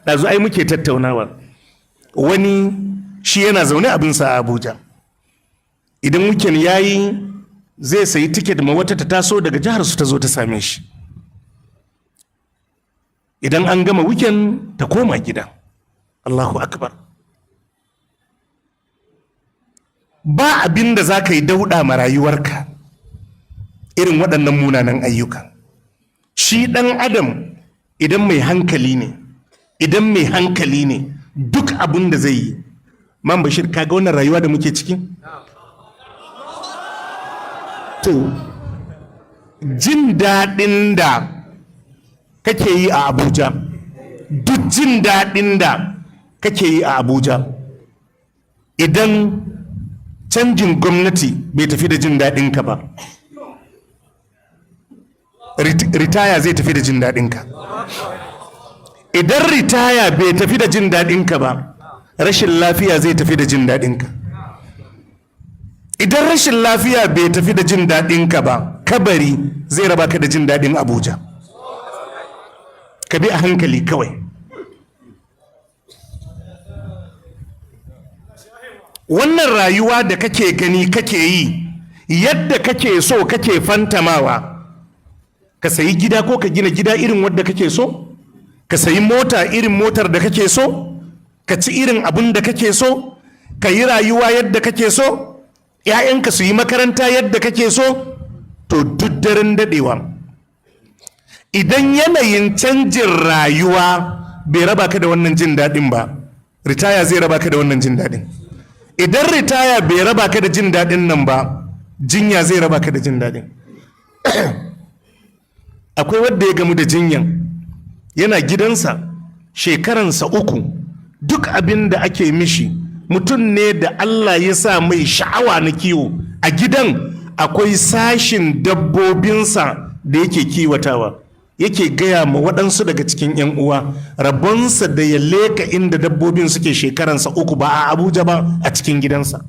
Ɗazu ai muke tattaunawa, wani shi yana zaune abinsa a Abuja. Idan weekend ya yi, zai sayi ticket ma wata ta taso daga jihar su ta zo ta same shi. Idan an gama weekend, ta koma gida. Allahu akbar! Ba abin da za ka yi dauɗa ma rayuwarka irin waɗannan munanan ayyuka. Shi ɗan adam, idan mai hankali ne, idan mai hankali ne, duk abin da zai yi. Man Bashir, kaga wannan rayuwa da muke ciki, to jin daɗin da kake yi a Abuja, duk jin daɗin da kake yi a Abuja, idan canjin gwamnati bai tafi da jin daɗinka ba, ritaya zai tafi da jin daɗinka. Idan ritaya bai tafi da jin daɗinka ba, rashin lafiya zai tafi da jin daɗinka. Idan rashin lafiya bai tafi da jin daɗinka ba, kabari zai raba ka da jin daɗin Abuja. Ka bi a hankali kawai. Wannan rayuwa da kake gani kake yi yadda kake so, kake fantamawa, ka sayi gida ko ka gina gida irin wadda kake so, ka sayi mota irin motar da kake so, ka ci irin abin da kake so, ka yi rayuwa yadda kake so, 'ya'yanka su yi makaranta yadda kake so, to duk daren daɗewa, idan yanayin canjin rayuwa bai raba ka da wannan jin daɗin ba, ritaya zai raba ka da wannan jin daɗin. Idan ritaya bai raba ka da jin daɗin nan ba, jinya zai raba ka da jin daɗin. Akwai wadda ya gamu da jinyan yana gidansa shekaransa 3. Duk abin da ake mishi, mutum ne da Allah ya sa mai sha'awa na kiwo. A gidan akwai sashin dabbobinsa da yake kiwatawa. Yake gaya ma waɗansu daga cikin 'yan uwa, rabonsa da ya leka inda dabbobin suke shekaransa 3, ba a Abuja ba, a cikin gidansa.